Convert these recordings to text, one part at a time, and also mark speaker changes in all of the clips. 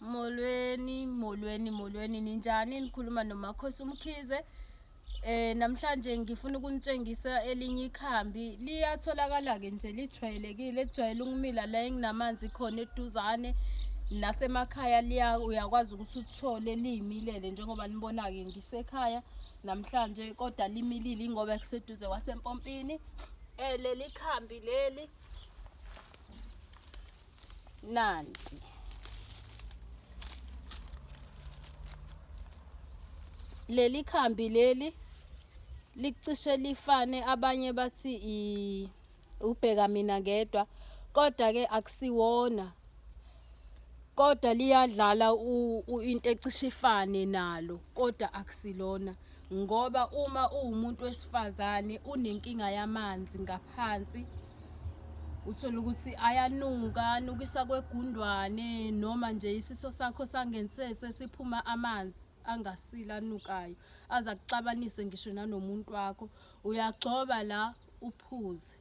Speaker 1: Molweni, molweni, molweni ninjani? Nikhuluma noMakhosi uMkhize. Namhlanje ngifuna ukunitshengisa elinye ikhambi. Liyatholakala ke nje lijwayelekile, lijwayele ukumila la enginamanzi khona eduzane nasemakhaya liya uyakwazi ukuthi uthole liyimilele njengoba nibona-ke ngisekhaya namhlanje kodwa limilile ingoba kuseduze kwasempompini. Leli khambi leli nanti leli khambi leli licishe lifane abanye bathi ubheka mina ngedwa kodwa ke akusiwona kodwa liyadlala into ecishe ifane nalo kodwa akusilona ngoba uma uwumuntu wesifazane unenkinga yamanzi ngaphansi uthole ukuthi ayanuka anukisa kwegundwane noma nje isiso sakho sangensese siphuma amanzi angasile anukayo aze akuxabanise ngisho nanomuntu wakho. Uyagxoba la uphuze,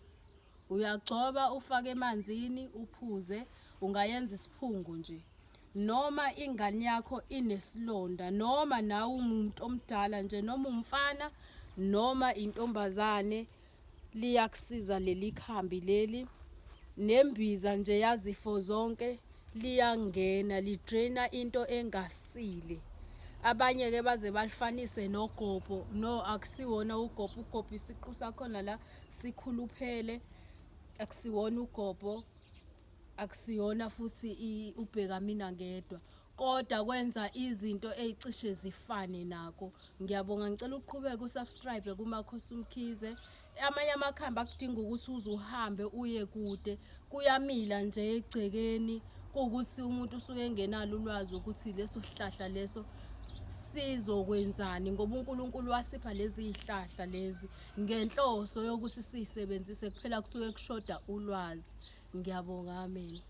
Speaker 1: uyagxoba ufake emanzini uphuze, ungayenza isiphungo nje. Noma ingane yakho inesilonda noma nawe umuntu omdala nje noma umfana noma intombazane liyakusiza leli khambi leli. Nembiza nje yazifo zonke liyangena lidraina into engasile. Abanye-ke baze balifanise nogobho. No, akusiwona ugobho, ugobho isiqu sakhona la sikhuluphele, akusiwona ugobho. Akusiyona futhi ubheka mina ngedwa kodwa kwenza izinto ey'cishe zifane nako. Ngiyabonga, ngicela uqhubeke usubscribe kuMakhosi uMkhize. Amanye amakhambi akudinga ukuthi uze uhambe uye kude, kuyamila nje egcekeni kuwukuthi umuntu usuke engenalo ulwazi ukuthi leso sihlahla leso sizokwenzani ngoba uNkulunkulu wasipha lezi zihlahla lezi ngenhloso yokuthi siyisebenzise kuphela kusuke kushoda ulwazi. Ngiyabonga, amen.